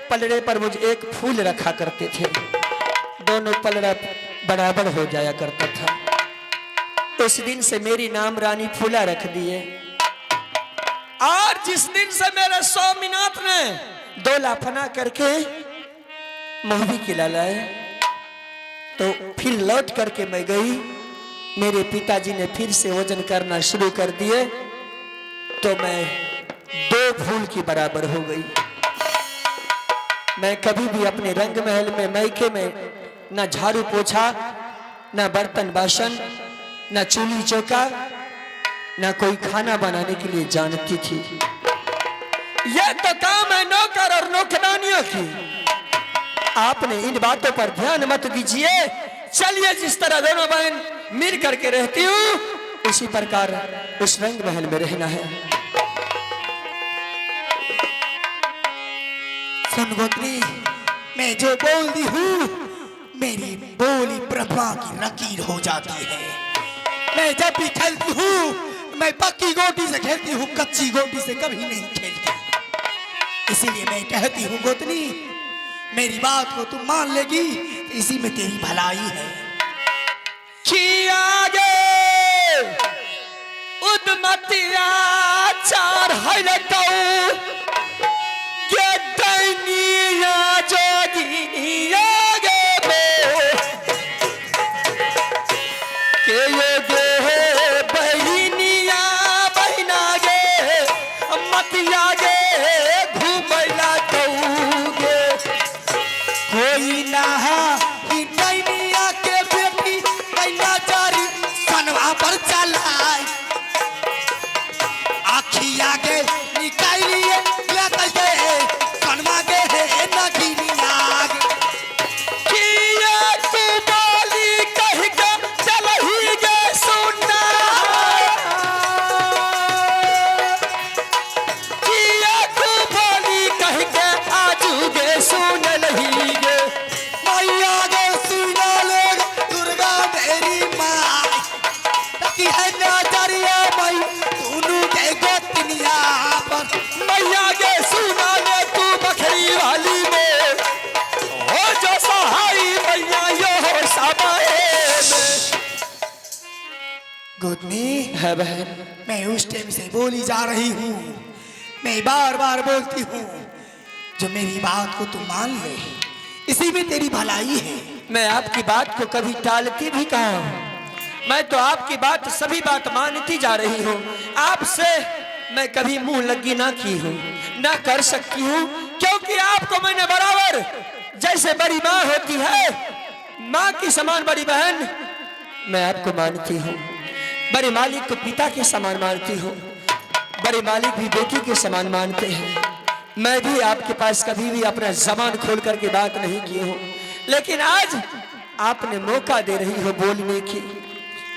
पलड़े पर मुझे एक फूल रखा करते थे, दोनों पलड़ा बराबर हो जाया करता था। उस दिन से मेरी नाम रानी फूला रख दिए। और जिस दिन से मेरे स्वामीनाथ ने 2 लाफना करके मोहबी किला लाए, तो फिर लौट करके मैं गई। मेरे पिताजी ने फिर से वजन करना शुरू कर दिए, तो मैं 2 फूल की बराबर हो गई। मैं कभी भी अपने रंग महल में मैके में ना झाड़ू पोछा, ना बर्तन बासन, ना चूल्ही चौका, ना कोई खाना बनाने के लिए जानती थी। यह तो काम है नौकर और नौकरानियों की। आपने इन बातों पर ध्यान मत दीजिए। चलिए, जिस तरह दोनों बहन मिल करके रहती हूँ, उसी प्रकार उस रंग महल में रहना है। सुन गोत्री, मैं जो बोलती हूँ मेरी बोली ब्रह्मा की लकीर हो जाती है। मैं जब भी खेलती हूँ मैं पक्की गोटी से खेलती हूँ, कच्ची गोटी से कभी नहीं खेलती। इसीलिए मैं कहती हूँ गोतनी, मेरी बात को तुम मान लेगी तो इसी में तेरी भलाई है। आगे उदमतिया चार के दैनिया जोगिनिया गे के ये गे बहिनिया बहिना गे मतिया गे घूमैला कौगे। कोई ना दैनिया के बेटी कैला जारी सनवा पर चलाए, आखिया के निकालिए लत के सनवा के नगिनिया गे। किया तू बोली कह के चलही गे सुना, किया तू बोली कह के आजू गे सुन लही गे। मैया गे सुना ले दुर्गा मेरी माई, तकी है नजरिया मई दोनों के गोतनिया पर। मैया गे सुना ले तू बखरी वाली में हो जो सहाई मैया यो हो साबाए में। गोतनी है बहन, मैं उस टाइम से बोली जा रही हूँ, मैं बार बार बोलती हूँ, जो मेरी बात को तू मान ले, इसी में तेरी भलाई है। मैं आपकी बात को कभी टालती भी कहाँ हूँ। मैं तो आपकी बात सभी बात मानती जा रही हूँ। आपसे मैं कभी मुंह लगी ना की हूँ, ना कर सकती हूँ, क्योंकि आपको मैंने बराबर जैसे बड़ी माँ होती है, माँ की समान बड़ी बहन मैं आपको मानती हूँ। बड़े मालिक को पिता के समान मानती हूँ, बड़े मालिक भी बेटी के समान मानते हैं। मैं भी आपके पास कभी भी अपना जबान खोल करके बात नहीं की हूँ, लेकिन आज आपने मौका दे रही हो बोलने की।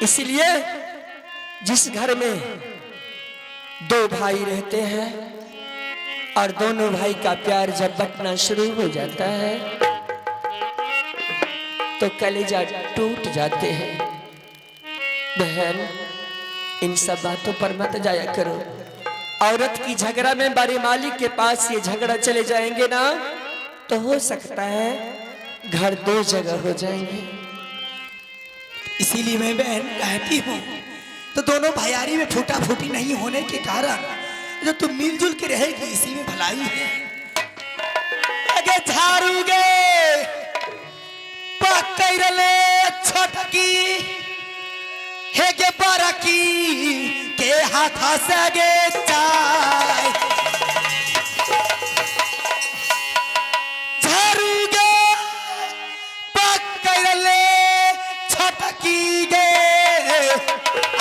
इसलिए जिस घर में 2 भाई रहते हैं और दोनों भाई का प्यार जब बटना शुरू हो जाता है तो कलेजा टूट जाते हैं। बहन, इन सब बातों पर मत जाया करो। औरत की झगड़ा में बड़े मालिक के पास ये झगड़ा चले जाएंगे ना, तो हो सकता है घर 2 जगह हो जाएंगे। इसीलिए मैं बहन कहती हूँ, तो दोनों भाईयारी में फूटा फूटी नहीं होने के कारण जो तुम मिलजुल के रहेगी, इसी में भलाई है। अगे झाड़ू गे पकड़ ले छोटकी हे गे बरकी के हाथ से गे चाय, झाड़ू गे पकड़ ले छोटकी गे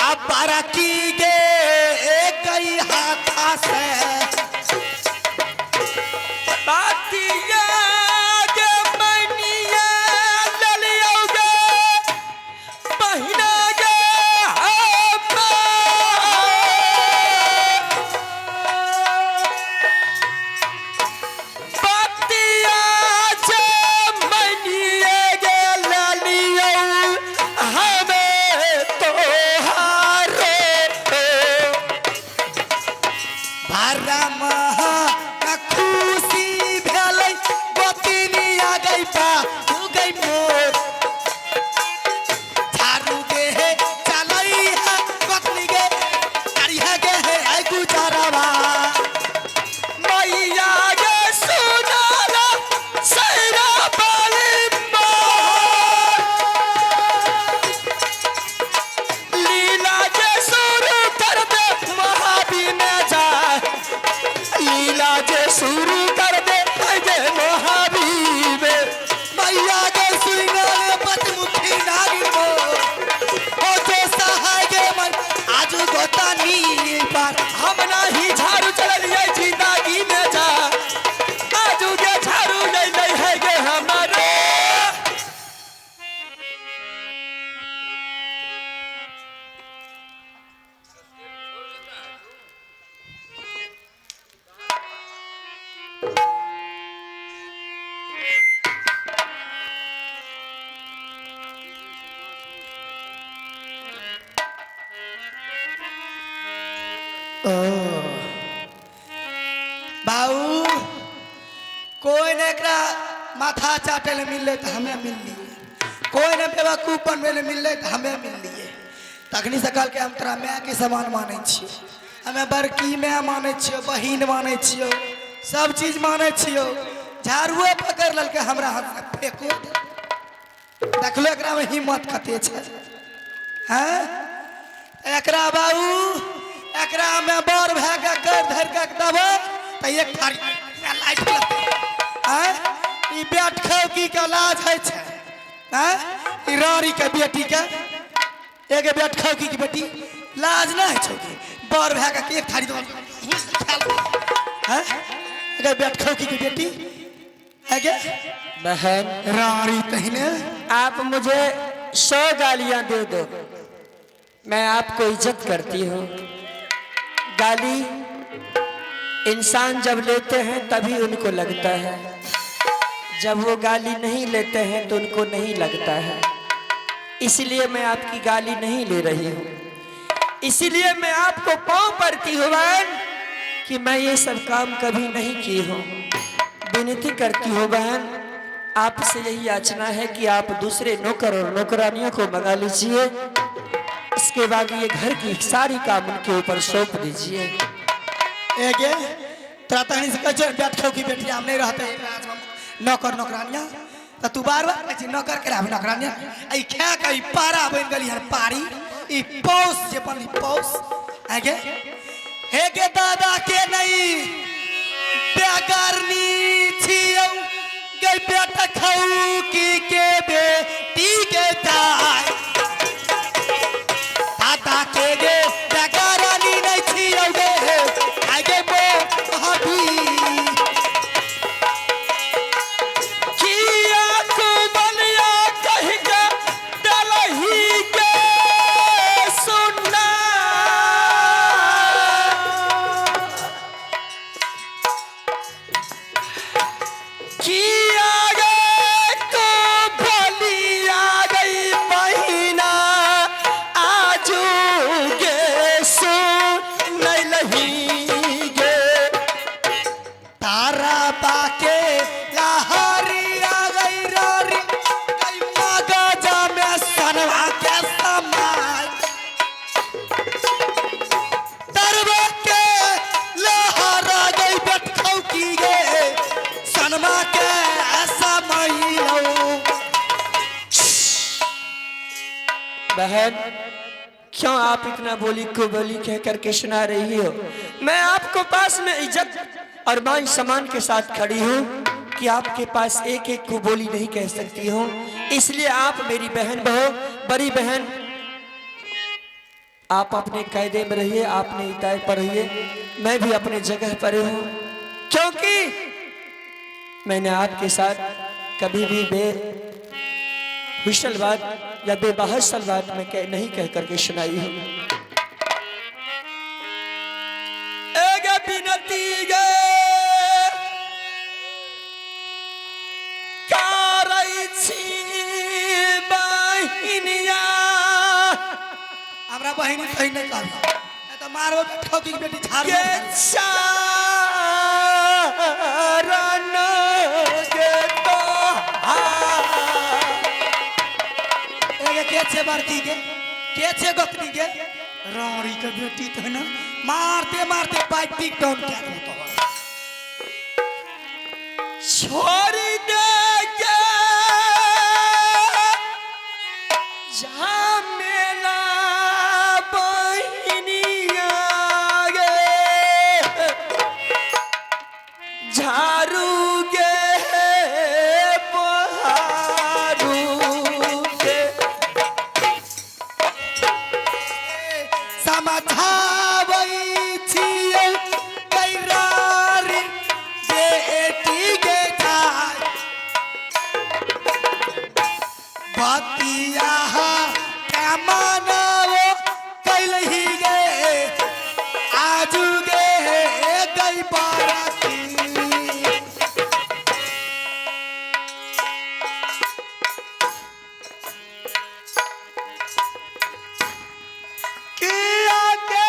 अब बरकी गे कई हाथ से। बातिया गे मैनिया ललियो गे बहिना गे बातिया जे मैनिया गे ललियो हमें तो हारे भर एकरा माथा चाटे ले मिललै तऽ हमे मिललियै, कोइ ने बेवकूफ बनबै ले मिललै तऽ हमे मिललियै। तखनी से कहलकै हम तोरा मायके समान मानै छियौ, हमे बड़की माय मानै छियौ, बहिन मानै छियौ, सब चीज मानै छियौ। झाड़ुओ पकड़ि लेलकै हमरा हाथसँ फेको देखलो एकरामे हिम्मत कते छै। हैं एकरा बाबू एकरा में बड़ भए के कर धरि के देबै तऽ एक थारी लाइट लगतै। हैं ई बेट खौकी के लाज होइ छै। हैं ई रानी के बेटी के एक बेट खौकी के बेटी लाज नहि होइ छौ की बड़ भए के एक थारी दऽ हैं एक बेट खौकी के बेटी है गे बहन रानी तहिने। आप मुझे 100 गालियां दे दो, मैं आपको इज्जत करती हूँ। गाली इंसान जब लेते हैं तभी उनको लगता है, जब वो गाली नहीं लेते हैं तो उनको नहीं लगता है। इसलिए मैं आपकी गाली नहीं ले रही हूँ, इसलिए मैं आपको पाँव पड़ती हूँ बहन कि मैं ये सब काम कभी नहीं की हूँ। विनती करती हूँ बहन, आपसे यही याचना है कि आप दूसरे नौकर और नौकरानियों को मंगा लीजिए, इसके बाद ये घर की सारी काम उनके ऊपर सौंप दीजिए। एगे तोरा तखनी से कहै छियौ बेट खौकी बेटी हम नहीं रहते नौकर नौकरानिया, तऽ तू बार बार कहै छी नौकर के राब नौकरानिया। ई खा के ई पारा बनि गेली हन पारी, ई पौस जे बनली पौस। आगे हे गे दादा के नहीं बेगरनी छियौ गे बेटा खौकी के बेटी के दाय, दादा के गे बेगरनी नहीं छियौ गे आगे मो हबी किया को बलिया कह के दलही के सुना, किया गे को बलिया गई बहिना आजू गे सुन लही गे। तारा बाके लहरी आ गई रारी गई मगजा में सनवा के समाय, तरवा के लहरा गई बेटखौ की गे सनमा के समाइलो। बहन क्यों आप इतना बोली को बोली कह करके सुना रही हो? मैं आपको पास में इज्जत और मान सम्मान के साथ खड़ी हूँ कि आपके पास एक एक को बोली नहीं कह सकती हूँ, इसलिए आप मेरी बहन बहो, बड़ी बहन, आप अपने कायदे में रहिए, आपने इताए पर रहिए, मैं भी अपने जगह पर हूँ, क्योंकि मैंने आपके साथ कभी भी बेहुशल बात या बेबहसल बात में नहीं कह करके सुनाई हूँ। एक विनती गे कारई छी बहिनिया, हमरा बहिनी कहीं नहीं कहबी नहीं तो मारबो बेटखौ की बेटी झाड़ू के चारण गे तोहार। एगे के छे बड़की के के छे गोतनी के रानी के बेटी तो है ना मारते मारते बाइक डाउन कए देबो तोहर। छोड़ दे के झमेला बहिनिया गे, झाड़ू गे बहारू गे। समझाबै छियै गैरारी बेटी गे जाय, बतिया के मानवो कैलही गे आजू गे गई बाराती। किया के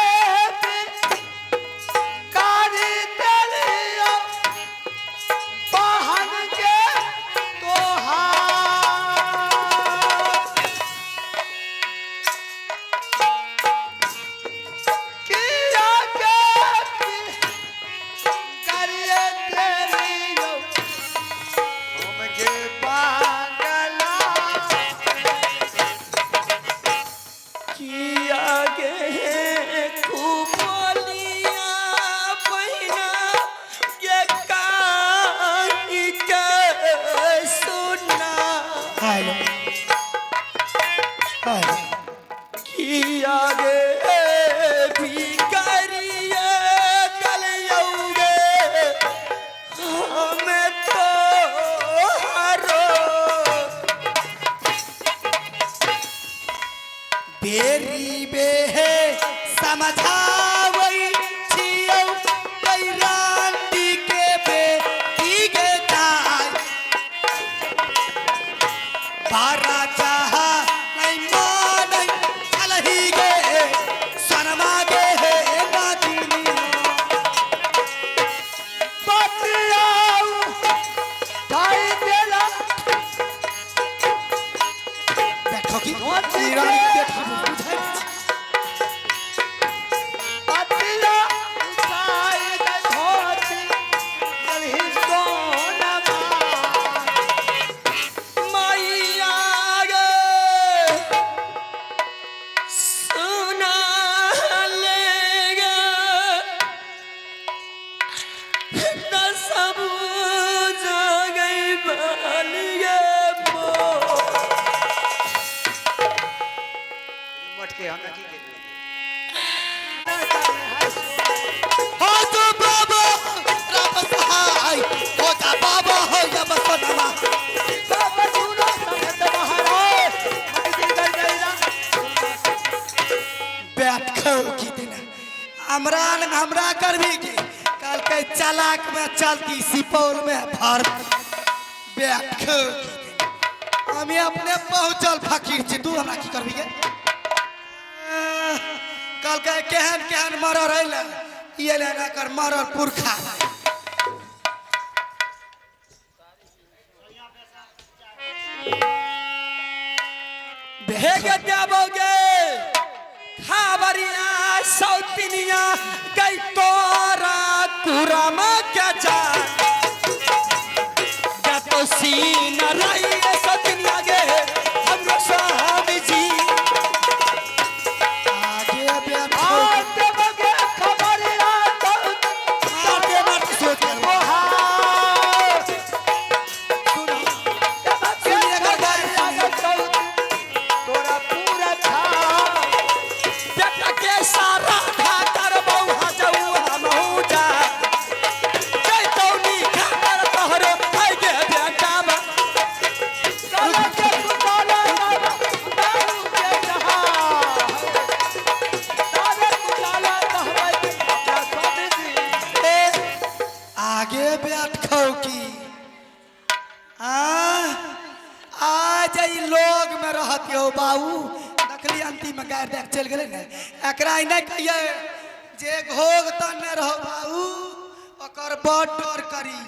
कारी तेलिया बहन के बारा चाहा नहीं मानै चलही गे शर्मा गे हे नागिनिया। बतियाऊ ढाई देला बैठो की ई रानी बैठो बुझाइ छै। बतिया उठाई दे धोती चलही सोनमा मैया गे सुना लेगा न सब गई बालिए मोर। मटके हम की केलियै हो तो बाबा राम सहाय हो जा बाबा हो या बसनमा। बाबा सुनो संत महाराज मटकी गई गईला बैठ खो की देना हमरा हमरा करबी की कल के चालाक में चलती सुपौल में भर्ती। बैठ खो की देना हमें अपने पहुंचल फकीर छी तू हमरा की करबी गे? कल के केहन केहन मरल रहले ये लेना कर मरल पुरखा। भेग देबोगे खबरिया सौतिनिया गई तोरा कुरमा के जा जा तो सीन रही सौतिनिया गे हमरो स्वामी जी। आगे बैठ आ देबोगे खबरिया तो मारते मारते सोच कर मोहार सुनिए कर गाय। तोरा पूरा था बेटा के सारा था करबौ हजौ हमहु जा जैतौनी खातर तोहरो है गे बेटा बा साला के कुटाला दारू के जहा तारे कुटाला तोहरे अपना स्वामी जी। ए, आगे बैठ खो की आ आज ई लोग में रहत हो बाबू देखली अंतिम में गाय देख चल गेलै ने एकरा ई नहीं कहिए जे घोग तने रहो बाबू ओकर बड़ डर करी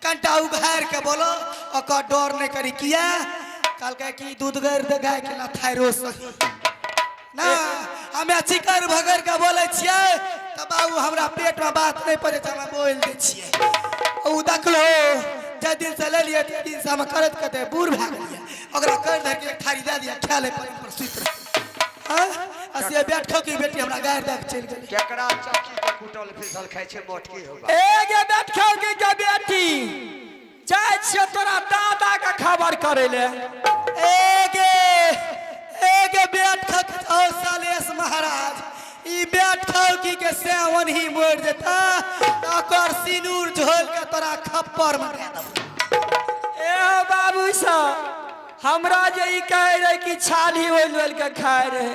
कनिटा उघारि के बोलो ओकर डर नहीं करी किया कहलकै कि दूध गैर दे गाय के थायरो ना हमे चिकर भगर के बोलै छियै तऽ बाबू हमरा पेट में बात नहीं पड़ै छै, हमे बोलि दै छियै। ओ देखलो जाहि दिन से लेलियै ताहि दिन से हम करैत करैत बूढ़ भए गेलियै। ओकरा करि धरि के एक थारी दए दियै खाए लै पलंग पर सुति रहै। आँय? आ से बैठो की बेटी हमरा गारि दए के चलि गेलै। केकरा चक्की के कुटल फिसल खाइ छै मोटकी होगा। ए गे बैठो के गे बेटी जाइ छियो तोरा दादा के खबर करे ले। एगे एगे बैठक ओ सालेश महाराज ई बैठक की के सेवन ही मोड़ देता ओकर सिनूर झोल के तोरा खप्पर में दे देबो। ए बाबू साहब हमरा जे ई कहे रहे कि छाली ओल ओल के खाए रहे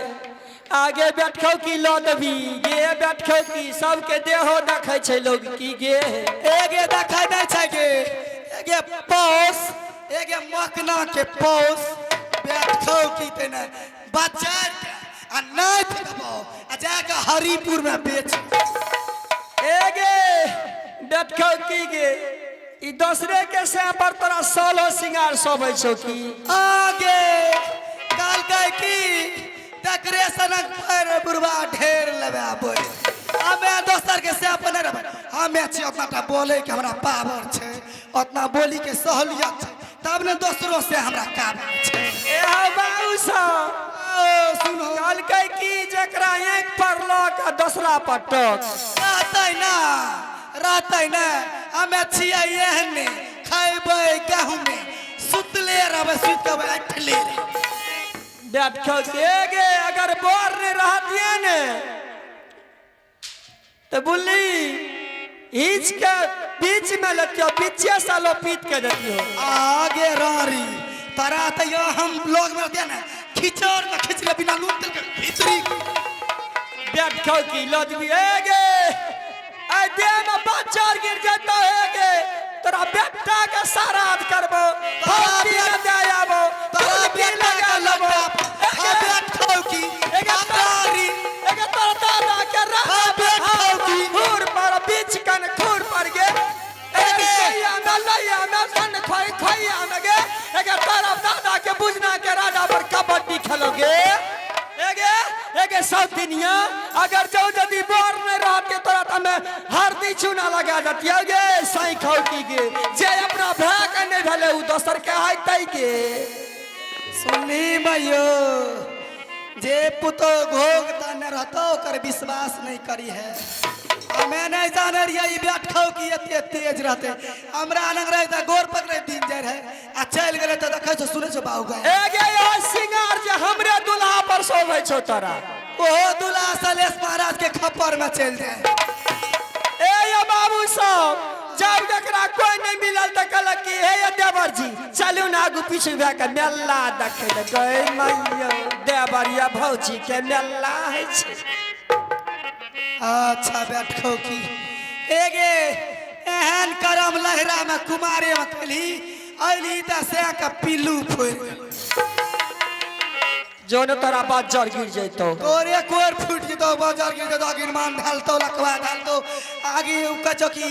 आगे बैठो की लऽ देबी गे बैठो की सबके देहो देखै छै लोग की गे एगे देखै नहि छै गे एगे पौस एगे मकना के पौस बैठो की तेने बच्चा आ नहि देबो आ जाके हरिपुर में बेच। एगे बैठो की गे ई दोसरे के से पर तोरा सोलो सिंगार शोभै छौ की। आगे कहलकै की डेकोरेशनक पर बुढ़वा ढेर लेबै आबै हमे दोसर के से अपन नहि रहबै। हमे छियै ओतना टा बोलै के हमरा पावर छै ओतना बोली के सहूलियत छै तब ने दोसरो से हमरा काबर छै। ए हौ बाबू साहब ओ सुनो कहलकै की जकरा आँखि पर लऽ के दोसरा पर टक रहतै ना रहतै ना हमे छियै एहने खैबै गहूँमे सुतले रहबै सुति के ऐठले रहबै। बैठो के गे अगर बोर नहीं रहतिए ने तो बोली हिच के बीच में लतियो पीछे सालो पीट के देतियो। आगे रारी तरा तो यो हम लोग में रहते ना खिचड़ में खिचले बिना नून तेल के खिचड़ी। बैठो की लदबी ए गे ऐ देह में बच्चा गिर जाता है गे तोरा बेटा के साराद करबो तोरा धोती में दे आबो तोरा खोई खोई आनगे एगे तोरा दादा के बुझना के राजा पर कबड्डी खेलोगे। एगे एगे सौतिनिया अगर जो यदि बोर नहीं रहते तोरा त में हरदी चूना लगा देती गे साई खौकी के जे अपना भाई के नहीं भेले उ दोसर के होतै के। सुनली मैयो जे पुतो घोग ताने रहतो ओकर विश्वास नहीं करी है। हमें नहीं जाने रहिए ई बैठ खाओ की एते तेज रहते। हमरा अनंग रहे त गोर पकड़े दिन जाय रहे आ चल गेले त देखै छो सुनै छो बाऊ गए। एगे यो सिंगार जे हमरे दुल्हा पर शोभै छो तोरा। ओहो दुल्हा सलेश महाराज के खप्पर में चल जाए। ए यो बाबू सब जब जकरा कोई नहीं मिलल त कहलक कि हे यो देवर जी चलू ना आगू पीछू भए के मेला देखे ले गए मैयो देवरिया भौजी के मेला है छै। अच्छा बैठो की एगे एहन करम लहरा में कुमारे में कली अली त से के पिल्लू फोड़ जोन तोरा बाजार गिर जैतो तोरे कोर फूट जेतो बाजार गिर जेतो गिरमान ढालतो लकवा ढालतो आगे उ कचो की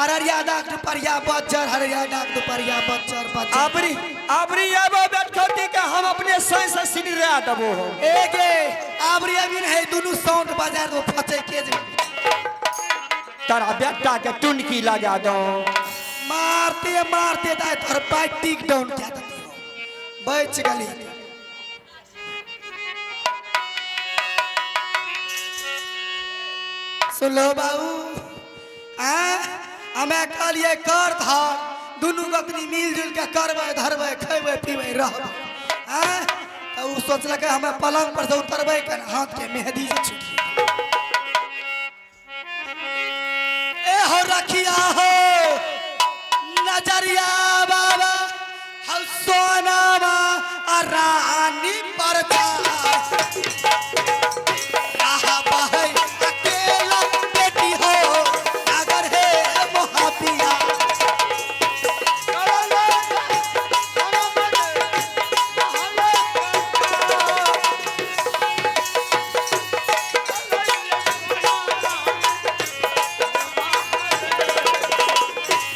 अररिया डाक दुपरिया बज्जर हरिया डाक दुपरिया बज्जर बज्जर। आबरी आबरी आबो बैठखौटी के हम अपने सही से सिनरा देबो हो। एगे आबरी अभी है दुनू साउंड बाजार दो फचे के जे तोरा बेटा के टुनकी लगा दो। मारते मारते दाय तोर पार्टी डाउन क्या देती हो बच गली। सुन लो बाबू आ हमें कहलिए कर धर दुनू गोतनी मिलजुल के करबै धरबै खैबै पीबै रहबै। आ तो उ सोचलकै हमें पलंग पर से उतरबै के हाथ के मेहंदी से छुटी। ए हो रखिया हो नजरिया बाबा हम सोनावा आ रानी पर जा आहा बहै अकेला बेटी हो अगर हे मोहबिया।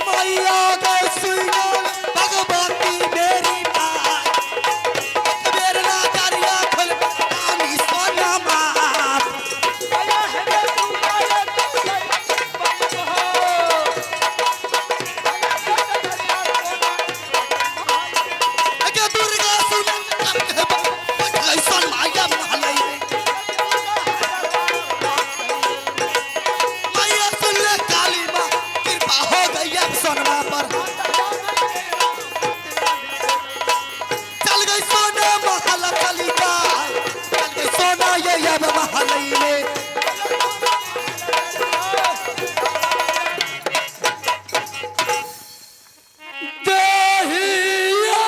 मैया गए सुइनल भगवती मेरी माँ एक बेर नजरिया खोल रानी सोना माँ। अगे दुर्गा सुनल ऐसन माया महलई मैया सुन ले काली माँ कृपा हो गई अब सोनमा पर। चल गई सोना महल कलिका चल गई सोना ये अब महलई में। दहिया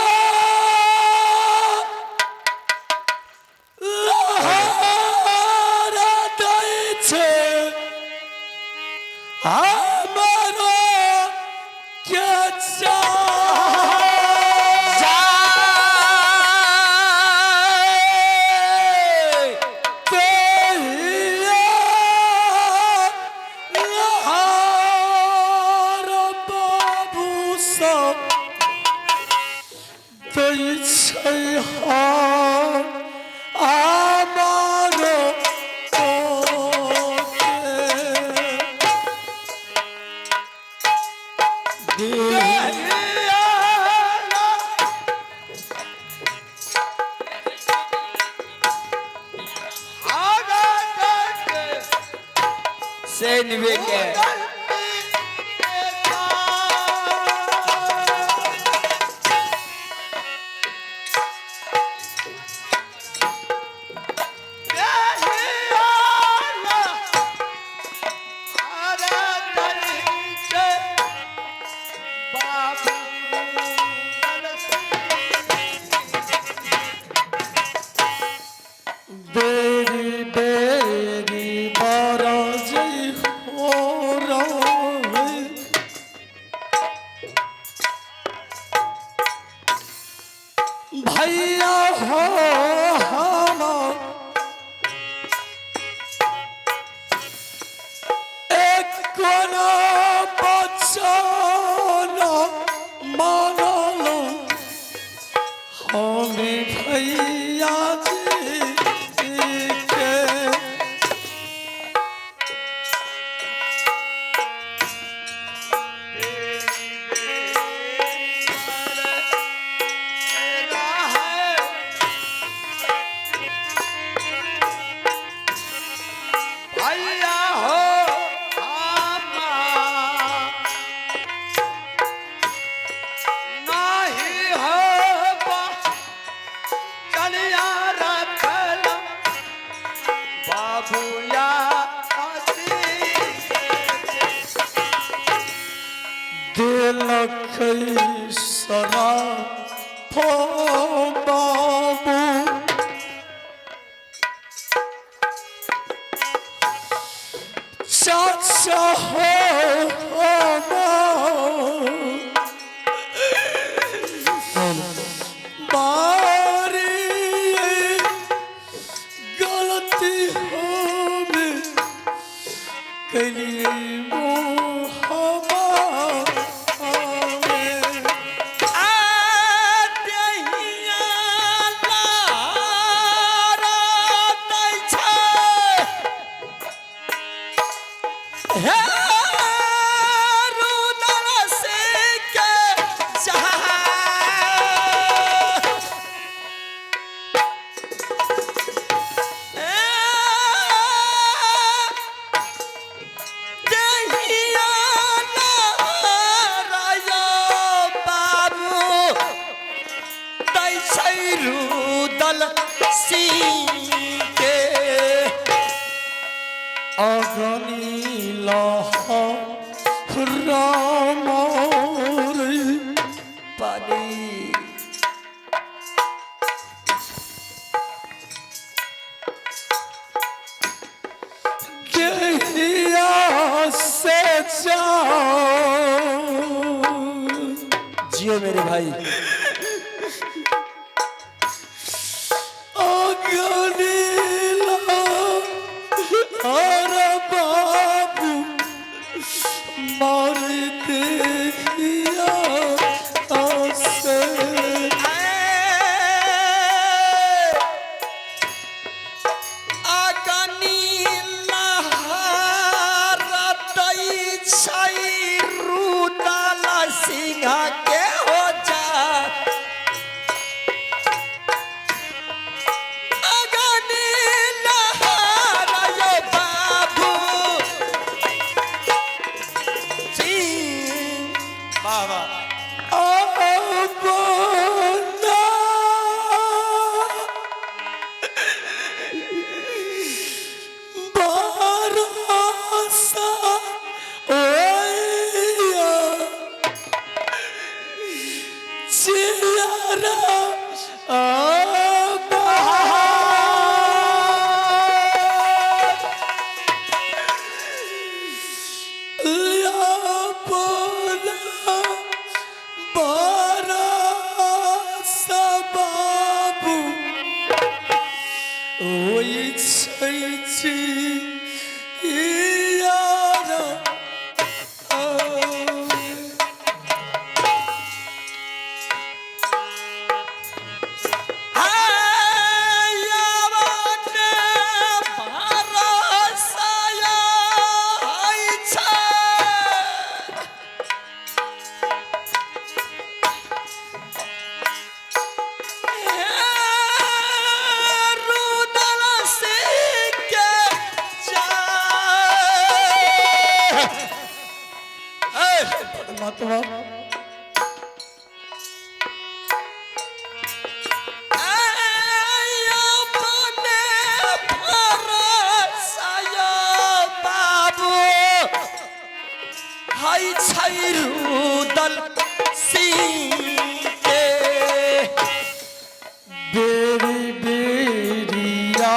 लहरा दै छै हमरो के जाय। दहिया लहर बाबू सब दै छै हम আমারো তোকে। सेनवे के बेरी बेरी बरज हो रहे भैया हो हम एक बचन मा भैया जी के। भैया हो नाही हो चलिया रखल बाबूया देलक सरा फो बाबू चाचा हो बारी गलती हो कलिए सिंह के अगनी लह राम पानी देहिया से जाओ जियो मेरे भाई। अगनी हर बाबू मार देहिया से। सिंहा के हो जा अगनी लहर बाबू जी। वाह वाह। बाबू ओइ छै छी यार। परमात्मा हाय छै रुदल सिंह के। बेरी बेरिया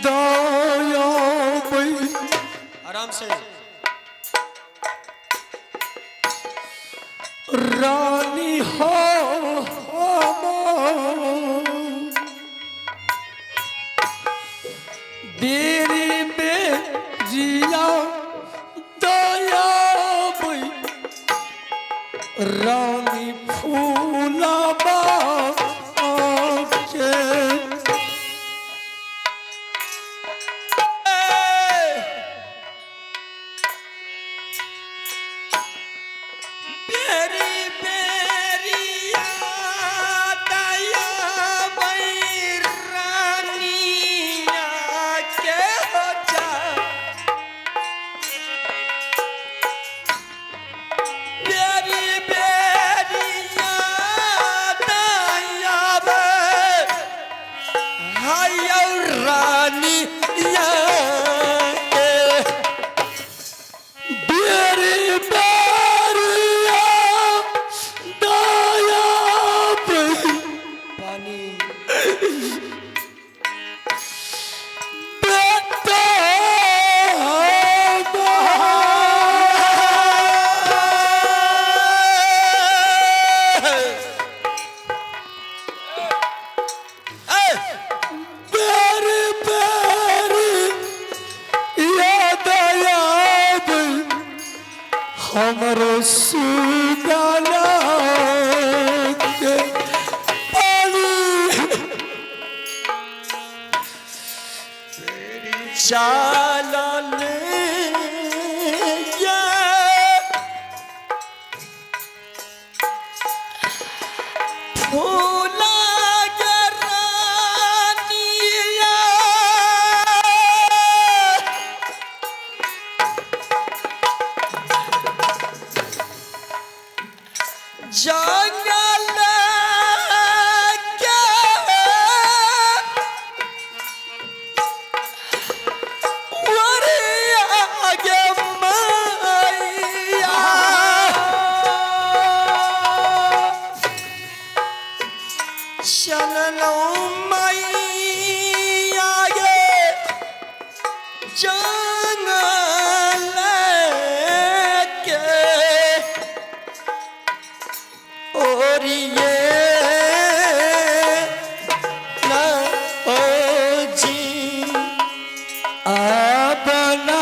दया आराम से। रानी हो बेरी बेरिया दया रानी फूलबा। भूला रानिया जंगल के ओरिया गे मैया चललौ मैया गे जंगल के ओरिए ना ओ जी अपना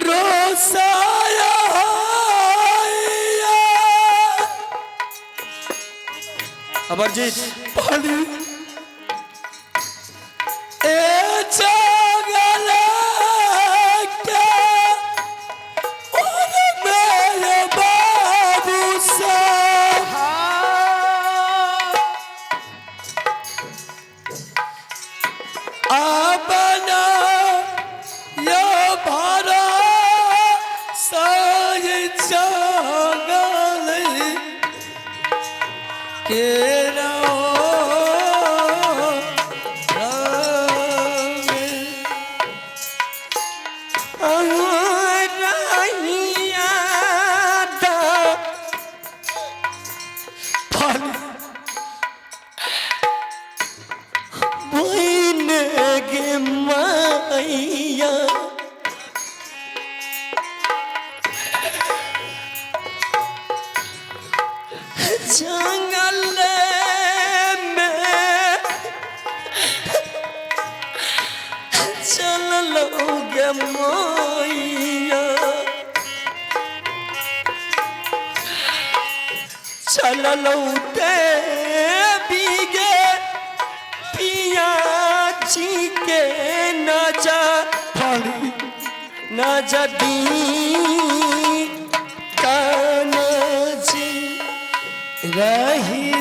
रोसाया अमरजीत पानी ए जंगल के और मेरे बाबू साहब अपना ये भरा साय जंगल के मैया जंगल में चल गे मैया चल बीगे पिया जी के न जा न जदी कान जी रही